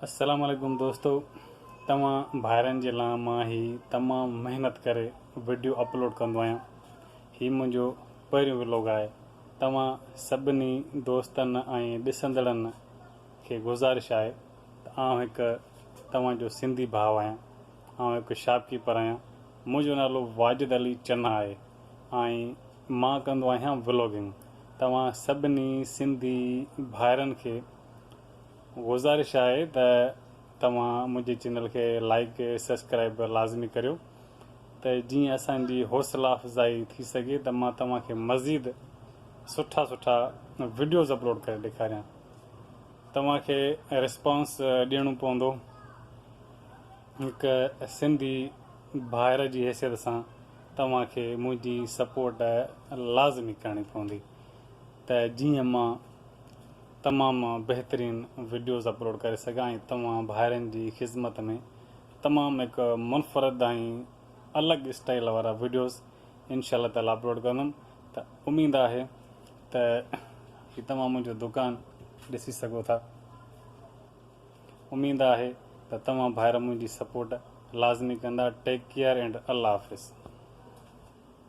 السلام عليڪم دوستو توهان ڀائرن جي لا مان هي تمام محنت ڪري وڊيو اپلوڊ ڪندو آهيان هي منهنجو پهريون ولاگ آهي توهان سڀني دوستن ۽ ڏسندڙن کي گذارش آهي ته آئون هڪ توهان جو سنڌي ڀاء آهيان آئون هڪ شاپ ڪيپر آهيان منهنجو نالو واجد علي چنا آهي ۽ مان ڪندو آهيان ولاگنگ توهان سڀني سنڌي ڀائرن کي گذارش آهي ته توهان منهنجي چينل کي لائيڪ سسڪرائيب لازمي ڪريو ته جيئن اسان جي حوصلا افزائي ٿي سگهي ته مان توهان کي مزيد سٺا سٺا وڊيوز اپلوڊ ڪري ڏيکاريان توهان کي رسپانس ڏيڻو پوندو هڪ سنڌي ڀائر جي حيثيت سان توهان کي منهنجي سپورٽ لازمي ڪرڻي پوندي ته جيئن مان تمام بهترين وڊيوز اپلوڊ ڪري سگهان ۽ توهان ڀائرن جي خذمت ۾ تمام هڪ منفرد ۽ الڳ اسٽائيل وارا وڊيوز انشاء الله تعالي اپلوڊ ڪندم ته اميد آهي ته هي توهان منهنجو دڪان ڏسي سگهو ٿا اميد آهي ته توهان ڀائر منهنجي سپورٽ لازمي ڪندا take care and Allah Hafiz.